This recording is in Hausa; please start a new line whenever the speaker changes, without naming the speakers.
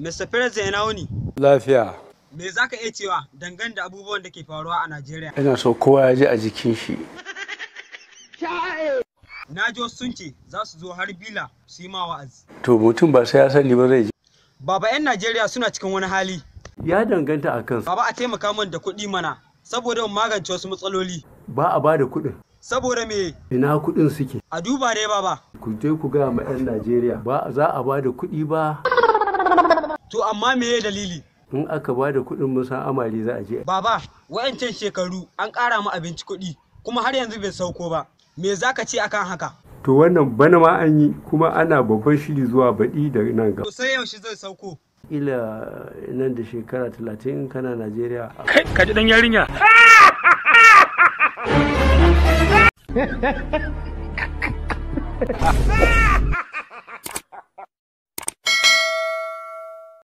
Mr. President, ina wuni?
Lafiya.
Me za ka iya cewa dangane da abubuwan da ke faruwa a Najeriya?
Ina so kowa ya ji a jikin shi.
Na ji wasu sun ce za su zo har bila su yi ma wa'azi.
To mutum ba sai ya sani ba zai ji.
Baba, 'yan Najeriya suna cikin wani hali.
Ya danganta a kansu.
Baba, a taimaka min da kuɗi mana saboda in magance wasu matsaloli.
Ba a ba da kuɗin.
Saboda me?
Ina kuɗin suke?
A duba dai, baba.
Ku je ku gaya ma 'yan Najeriya ba za a ba da kuɗi ba.
To amma me ya dalili?
In aka ba da kuɗin, mun san amari za a je.
Baba, wa'ancan shekaru an ƙara mu abinci kuɗi kuma har yanzu bai sauko ba. Me za ka ce akan haka?
To wannan bana ma an yi, kuma ana babban shiri zuwa baɗi da nan gaba.
To sai yaushe zai sauko?
Ila nan da shekara 30 in kana Najeriya.
Kai, ka ji dan yarinya.